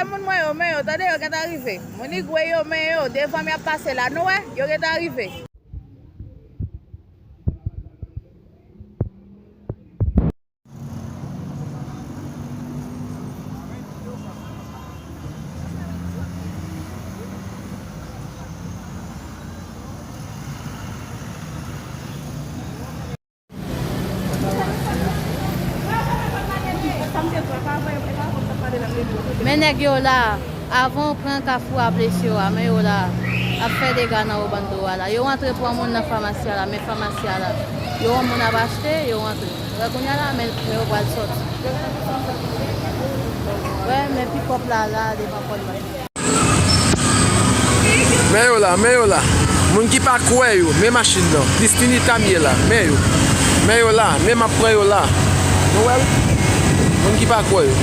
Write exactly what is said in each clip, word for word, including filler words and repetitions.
Moun mwen yo, men yo, tande yo gentan rive. Moun Igwe yo, men yo, devan m y ap pase la. Nou wè, yo gentan rive. Men nèg yo la, avan w pran kafou a blese yo a, men yo la, ap fè dega nan Obando a la. Yo rantre pran moun nan famasi a la, men famasi a la. Yo wè moun ap achte, yo rantre. Wè kounye a la, men, men yo pral sòti. Wè, men pikòp la, la, devan pòt la. Men yo la, men yo la. Moun ki pa kwè yo, men machin nan. Destiny Tamie la, men yo. Men yo la, men m ap pran yo la. Nou wè l? Moun ki pa kwè yo.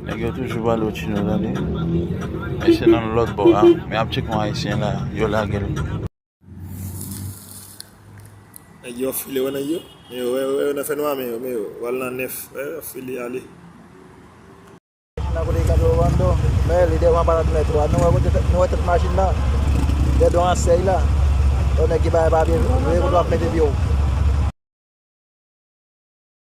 Nèg yo toujou pale Otchino, tande. Men se nan lòt bò a. Men ap tcheke yon Ayisyen la, yo lage l. Nèg yo file, wè nèg yo. Men yo, wè, wè, yo nan fènwa, men yo, men yo. Wal nan nèf, wè, yo file ale. Nan kote Ricardo Obando, men li devan pa nan twa. Nou wè kote, nou wè tèt machin nan. Dèdon an sèy la. Yon nèg ki bay papye, veye kote w ap mete pye w.